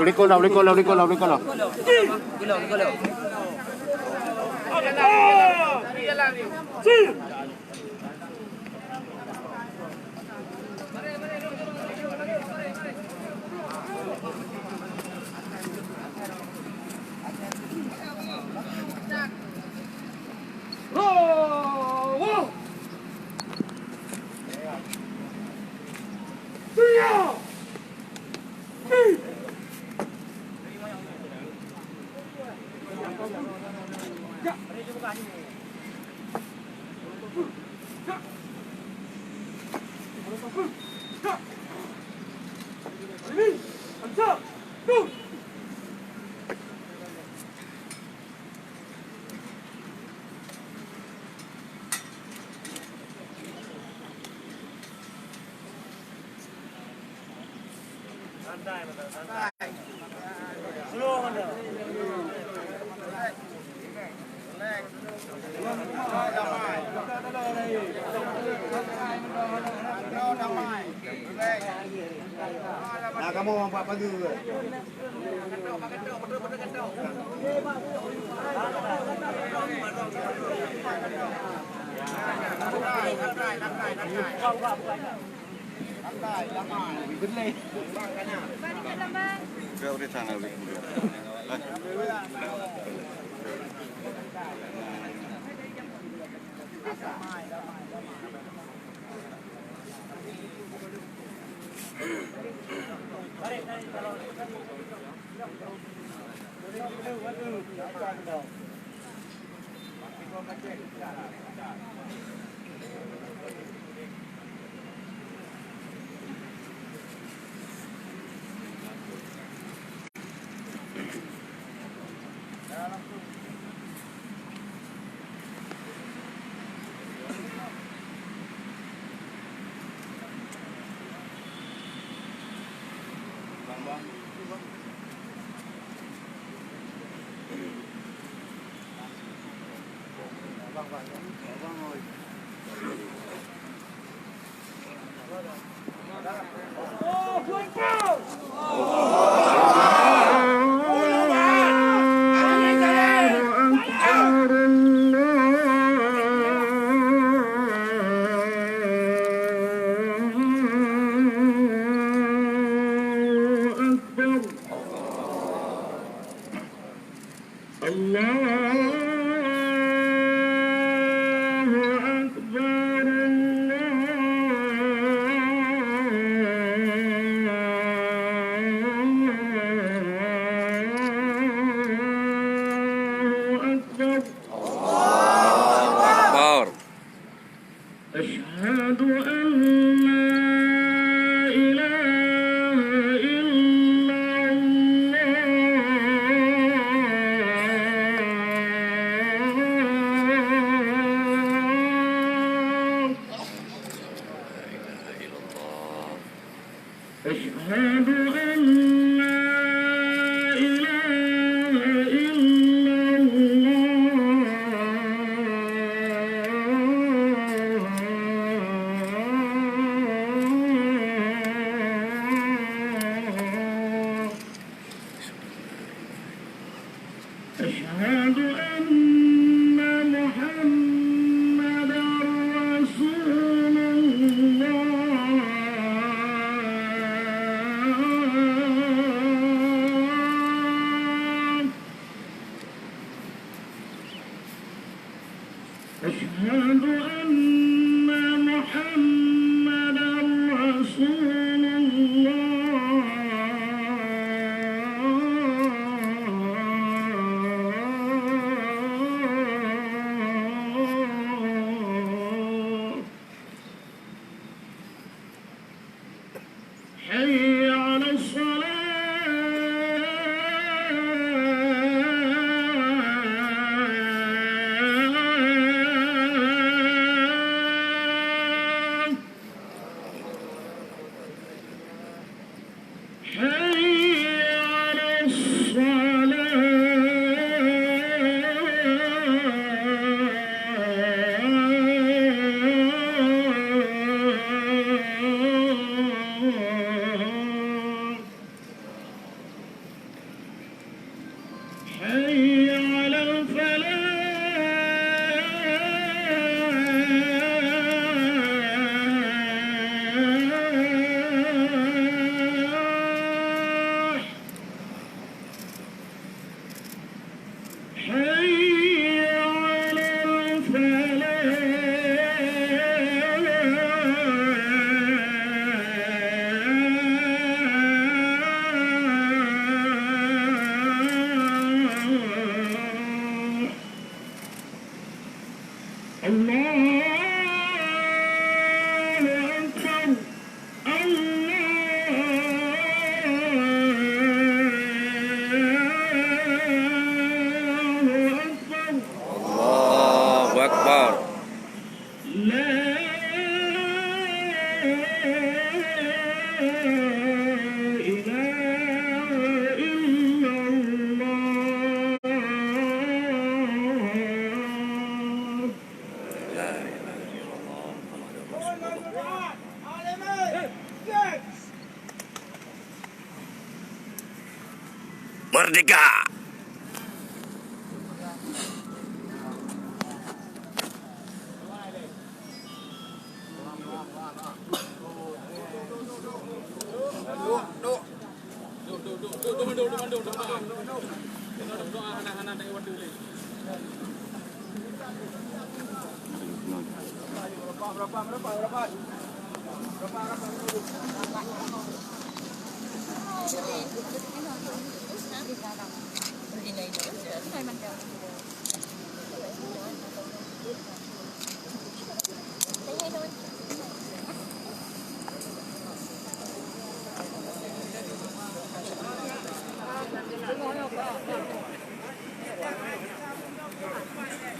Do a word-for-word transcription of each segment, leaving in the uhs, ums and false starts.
Ulikon lah, ulikon lah, ulikon lah, ulikon lah. Nah, kamoe buat pageue. الله أكبر، الله أكبر. أكبر. أشهد أن لا إله إلا الله. أشهد أن لا إله إلا الله. أشهد أن محمدا رسول الله. أشهد أن محمدا رسول الله. حي على الصلاة. Merdeka!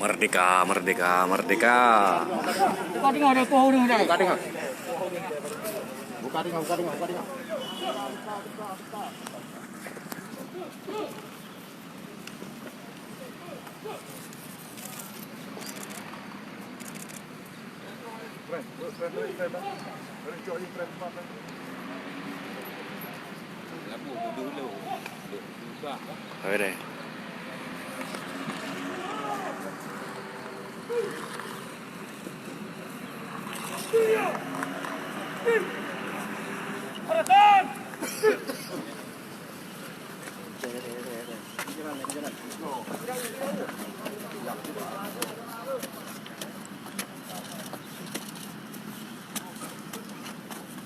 Merdeka, merdeka, merdeka. Buka tengah, buka tengah. Buka tengah, buka tengah, buka tengah.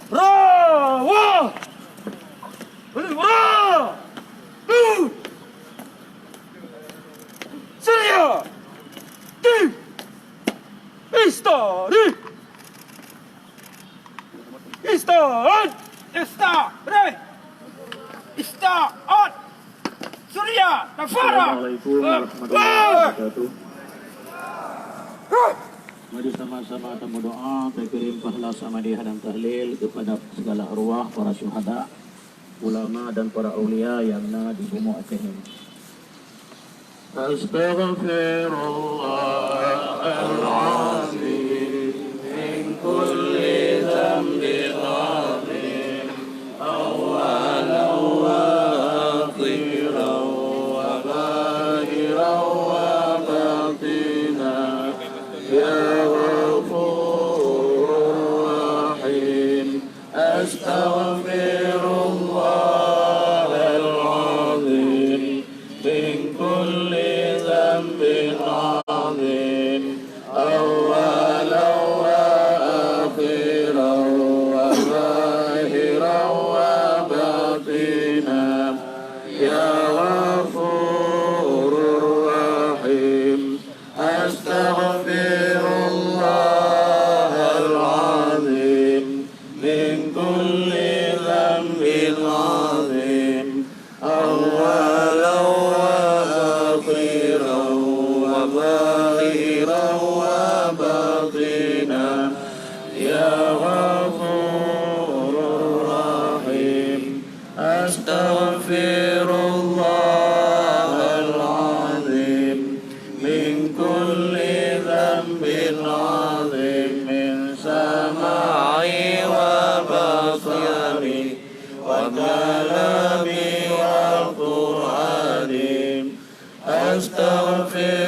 Bravo! Bravo! Surya! Di! Istari! Istahad! Istahri! Istahad! Surya Nafara! Assalamualaikum warahmatullahi wabarakatuh. Mari sama-sama tamu doa, takirim pahala samadiyah dan tahlil kepada segala arwah para syuhada, ulama dan para aulia yang na di bumoe Aceh ini. أستغفر الله العظيم من كل ذنب عظيم، أولا وآخرا وظاهرا وباطنا، يا غفور رحيم. أستغفر الله العظيم من كل ذنب عظيم، أولا وآخرا وظاهرا وباطنا، يا غفور رحيم. أستغفر الله العظيم من كل ذنب عظيم، أولا وآخرا وظاهرا وباطنا، يا غفور رحيم. أستغفر الله العظيم من كل ذنب عظيم، من سمعي وبصري وكلامي وقرآني. أستغفر